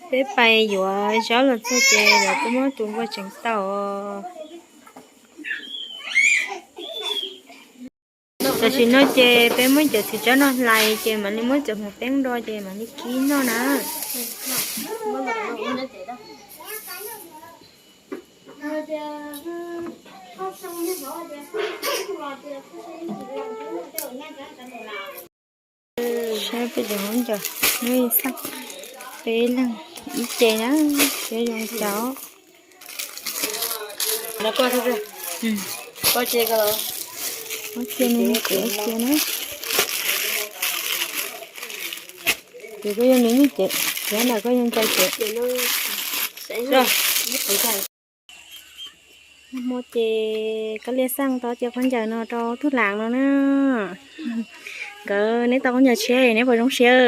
Peb pais yuav zaub los txog ces lawv kuj muab tus npua tseev tau. Tam sim no ces peb muab cov txiv tsawb no hlais ces mam li muab cov hmoov peeb do ces mam li kib noj na. Saib peb cov hmoob ncas, peb leeg ib ce na, peb zoo cas. Ua cia, ua cia na. Ces koj yeej li ces, yav ntawd koj yeej cai ces. Nag hmo ces Kab Liaj xaj tau cia khaub ncaws no rau tub hluas no na. Nkawd neb tau khaub ncaws tshiab neb puas zoo siab?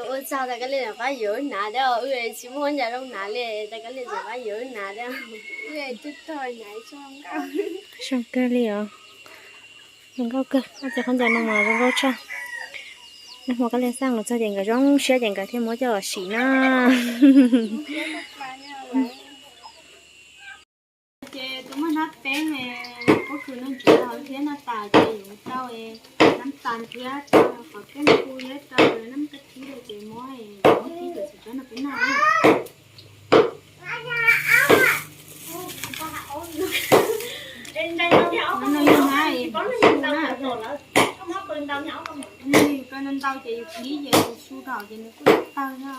Ua tsaug tas Kab Liaj pab yuav wb hnav thiab, wb tsis muaj khaub ncaws zoo hnav li, tas Kab Liaj pab yuav wb hnav thiab. Zoo kawg li os. Zoo nkauj kawg, ob tug khaub ncaws no mas zoo nkauj tshaj. Nag hmo Kab Liaj xaj los txog ces nkawd zoo siab ces nkawd thiaj muab coj los sim na. Ces tus muaj hnab peeb pob kws no ntxiv hauv thiab no tas ces yuav tau nab tas thiab rau qhov keeb hu thiab rau nab kab tib ces muab, muab kib cov txiv tsawb no peb noj na. Ntau ces yus kib ces yus su dhau ces nws kuj tawg thiab.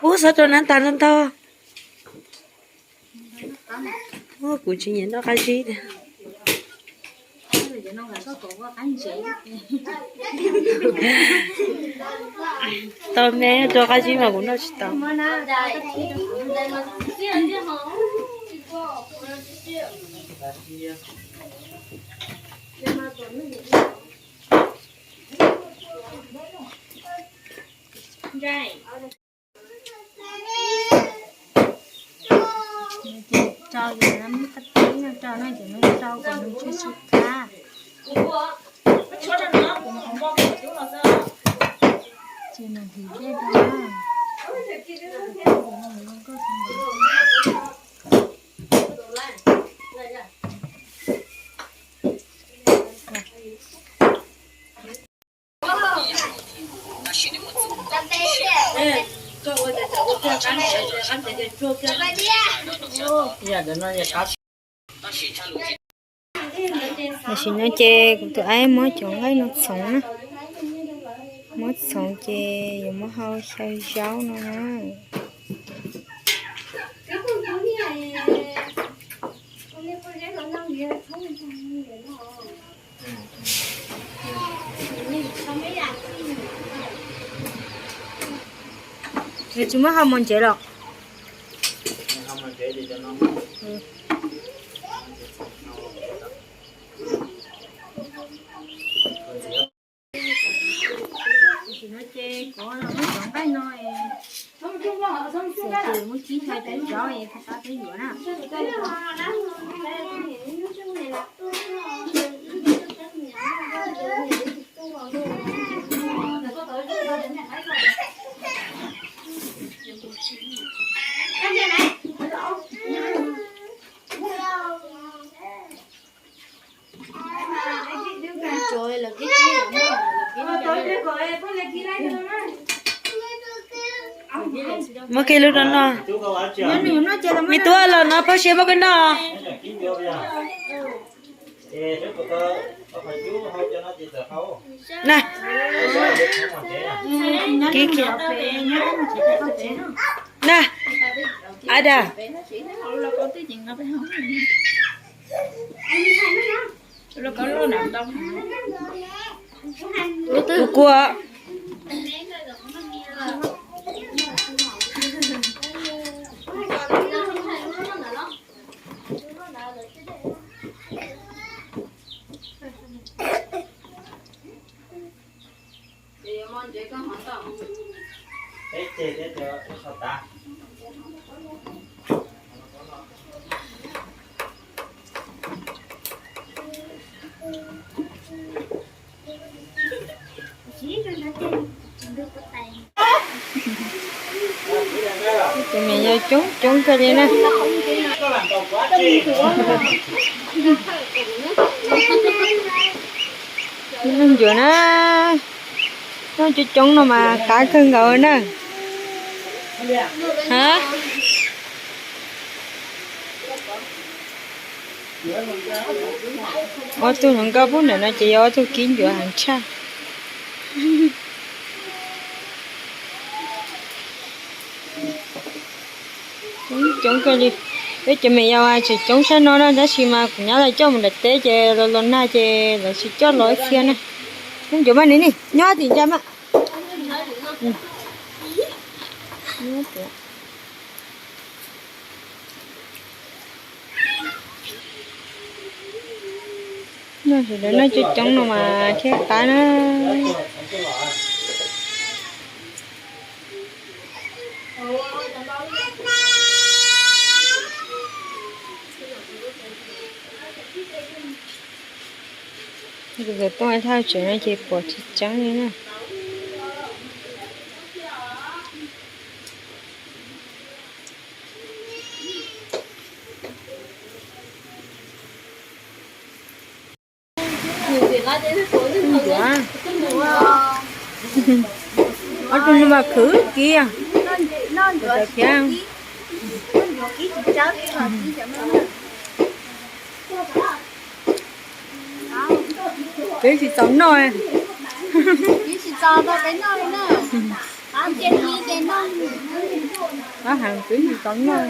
Ub, xov rau nab tas ntau ntau. Kuv tsis nyiam noj qab zib tiag. Tau me rau qab zib mas kuv noj tsis tau. Rau ces nws muab qab tib no rau no ces nws rau kom nws tsis tsis qab. Ces nws hliv dej rau na. Tam sim no ces kuv tus aib muab cov nqaij no txhoov na, muab txhoov ces yuav muab hau xyaw zaub no na. Nws tsis muab hau mos ntsev los? Tam sim no ces kuv los muab cov nqaij no, ces muab kib xyaw cov zaub es rov qab peb yuav na. Muab kiag lub no no. Me tub los no phauj siab muab koj noj. Na, kib kiag. Na, Ada. Kuv kua. Tus me nyuam coob coob kawg li na. Ncuav na, noj coob coob no mas qab kawg nkaus na. Ha, ob tug hluas nkauj pub ntawm no ces yog ob tug kib ncuav heev tshaj. Coob kawg li. Peb cov me nyuam tseem coob sab no na, tab sis mas kuv nyab lawv coj mus nram teb ces los los nag ces lawv tsis coj los ib txhia na. Ncuav mas ni ni nyob tim ntsa mas. Noj sawv daws noj coob coob no mas thiaj qab na. Kuv tau tuaj thaj tsev no ces pom tsis tseeb li na. Ob tug no mas khwv kiag. Twb tsis txaus noj. Qab heev, twb tsis txaus noj.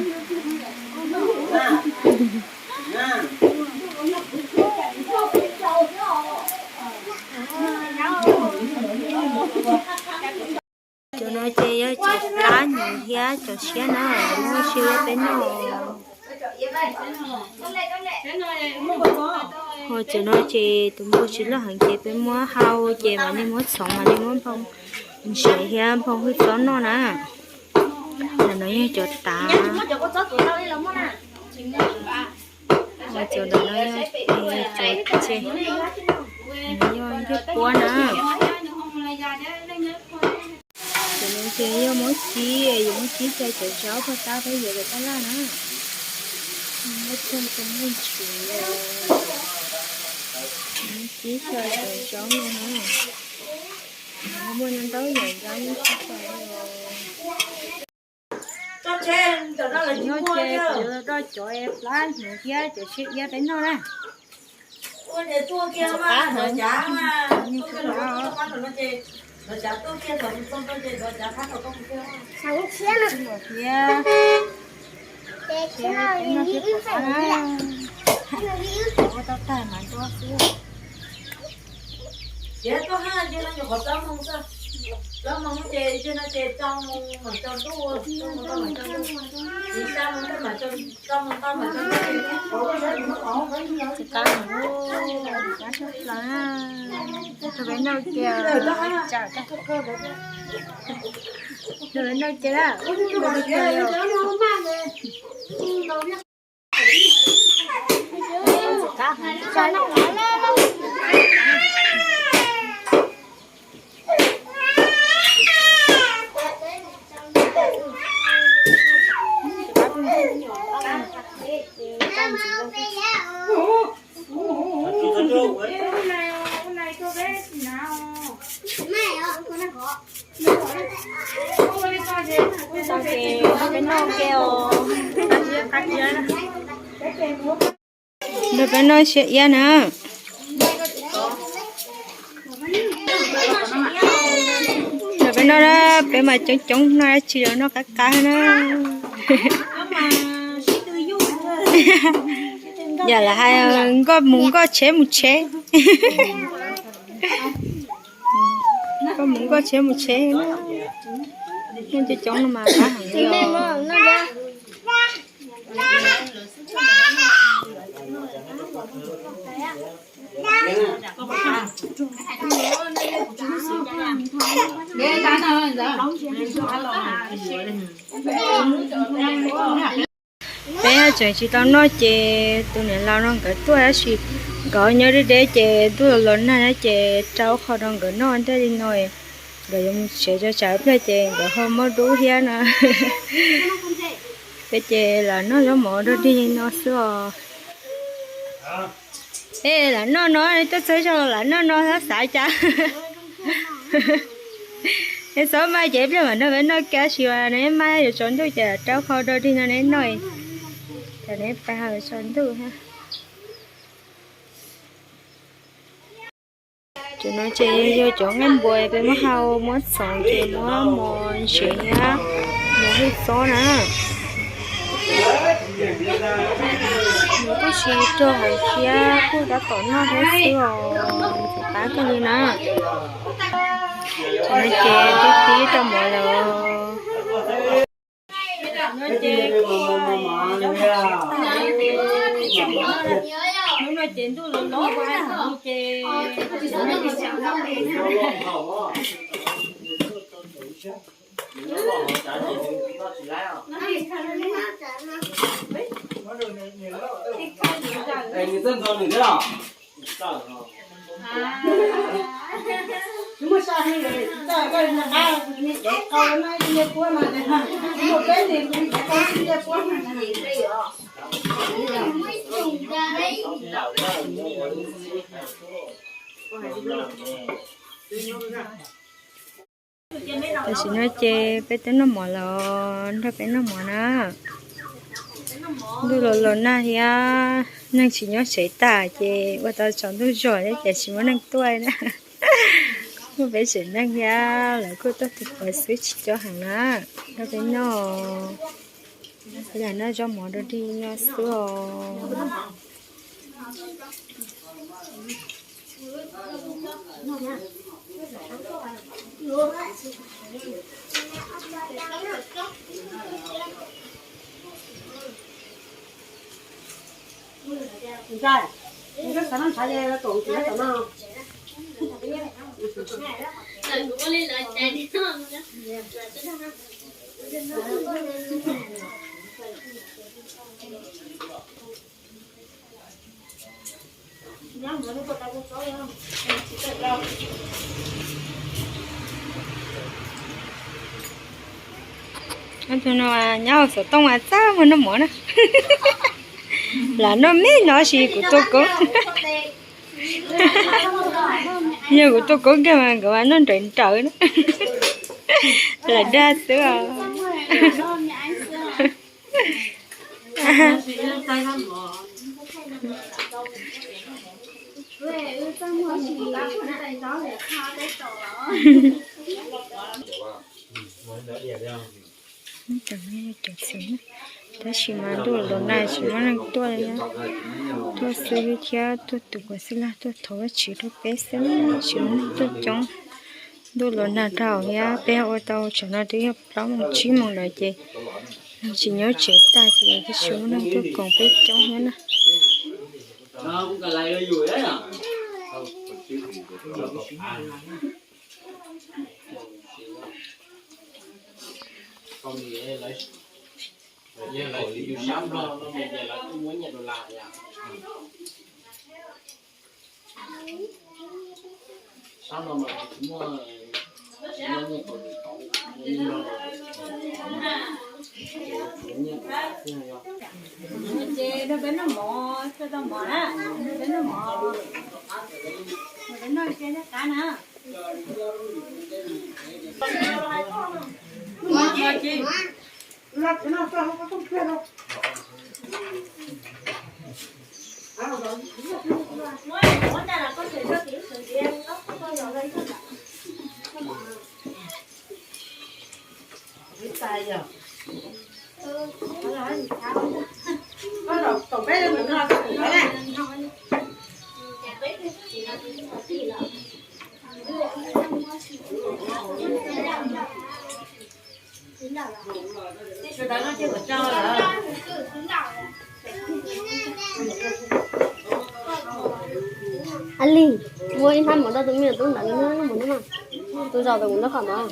Cov no ces yog cov plab hnyuv thiab cov siab na, muab siab peb noj. Ho cov no ces tus npua tsis loj heev ces peb muab hau ces mam li muab txhoov mam li muab nphoo ntsev thiab nphoo hwj txob noj na. Ntawm no yog cov tav. Cov ntawm no yog cov tse, yog yog puab na. Cov no ces yog muab kib, yuav muab kib xyaw cov zaub pag tab peb yuav lawm tab laj na. Muab tsheej cov nqaij tshwv, muab kib xyaw cov zaub no na. Muaj ntaub yam zaub muab kib xyaw. Nyob ces kuv yuav rau cov plab hnyuv thiab cov siab iab peb noj na. Qab heev. Thiab siab peb noj thiab pom qab na. Ua tau tag mas nto xwb. Ces tuaj hab, ces no nyuam qhuav plaub moos xwb. Plaub moos ces, ces no ces rau moos mam tsaus ntuj, rau moos tau mam tsaus ntuj. Ces xya moos tau mam tsaus, rau moos tau mam tsaus ntuj. Tsis qab heev, qab tshaj plaws na. Rau peb noj kiag, tsam rau peb noj kiag na. Peb noj ke os. Nrog peb noj siab iab na. Nrog peb noj na, peb mas coob coob noj dab tsi los noj qab qab na. Yam lawv hais nkoj mus nkoj tsheb mus tsheb. Nkoj mus nkoj tsheb mus tsheb. Noj coob coob no mas qab heev li os. Peb tseem tsis tau noj ces tus niam laus no nkawd tuaj tab sis nkawd nyob deb deb ces ntuj los los nag ces rau qhov rau nkawd noj ntej li no, nkawd yuav mus tsev tso tsam pliag ces nkawd ho muab dub thiab no. Peb ces lam noj zaub mov dog dig li no xwb os. Es lam noj no, tuaj txog zog lam noj no xav xav cas. Es txhob mas ces ib pliag mam nrog peb noj kiag sis mas neb mas yuav tsaus ntuj ces rau qhov dog dig no neb noj, ces neb pab yuav tsaus ntuj. Cov no ces yog cov nqaij npua peb muab hau muab txhoov ces muab mos ntsev thiab mos hwj txob na. Nws kuj tsis rog heev thiab kuj tab tom noj thiab xwb os, ces qab kawg li na. Cov no ces twb pib rau mov lawm. Hnub no ces ntuj los los ces Tam sim no ces peb twb noj mov los nrog peb noj mov na. Ntuj los los nag thiab neeg tsis nyob tsev tas ces ua tau tsaus ntuj zog thiab ces tsis muaj neeg tuaj na. Muaj peb tsev neeg thiab lawv kuj tuaj tu quav xwb tsis coob heev na. Nrog peb noj, peb lam noj zaub mov dog dig nyob xwb os. Tus no nyob hauv xov tooj mas txaj muag noj mov na. Lam noj me no sis kuv tua koob. Yog kuv tua koob kiag mas nkawd mas noj nrawv nrawv na. Lam dag xwb os. Tab sis mas ntuj los nag tsis muaj neeg tuaj li na. Tuaj xwb thiab tuaj tus kuv xwb lag tuaj thov Vajtswv rau peb xwb tsis muaj neeg tuaj coob. Ntuj los nag dhau thiab peb ua tau tsam no twb yog plaub moos tsib moos lawm ces tsis nyob tsev tag ces tsis muaj neeg tuaj koom peb coob thiab na. Ces nrog peb noj mov, tau mov na, nrog peb noj mov, nrog peb noj ces noj qab na. Ab Lig, muab ib hnab mov rau tus me tub ntawd nws noj mus no mas, tus zaum ntawd kuv nrog kom mov.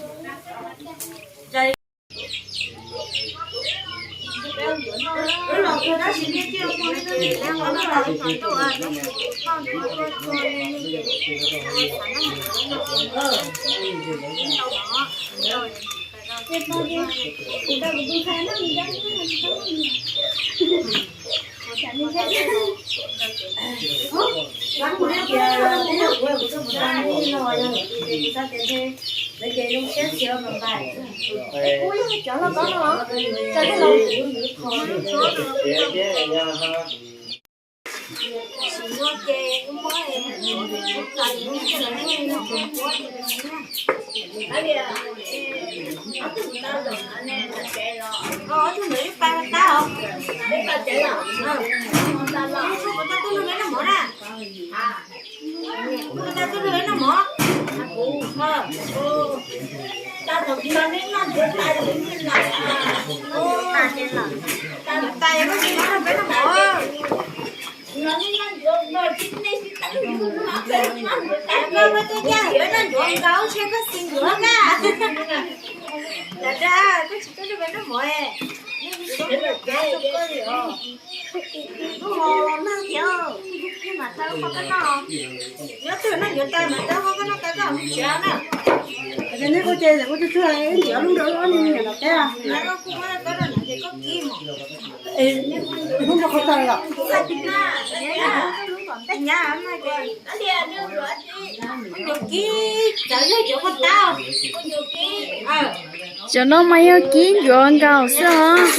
Neb ua ces kuv tsuag tsuag ib ntsis ob lub nrau ob niag me nyuam los teb. Hnub nrau qhov tau los. Cov no mas yog kib ncuav nkaus xwb os.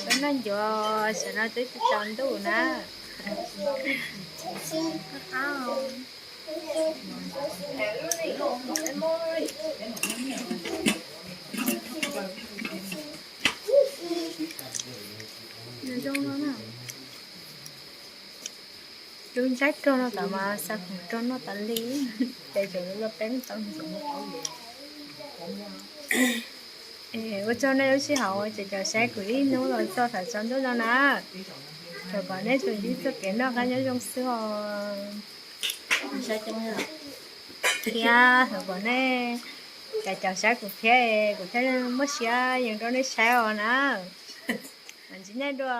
Peb noj ncuav, tam no twb tsaus ntuj na. Lub ntshaib rog no tam mas xa khoom rog noj tas li, ces tseem los peb tau ntxuav. Ua tsaug nej lub sij hawm uas caum saib kuv ib hnub los txog thaum tsaus ntuj no na. Thov kom nej tsuas ntsib txoj kev noj qab nyob zoo xwb os. Thiab thov kom nej caum saib kuv thiab, kuv thiaj muaj siab yees rau nej saib os na. Mam ntsib nej dua.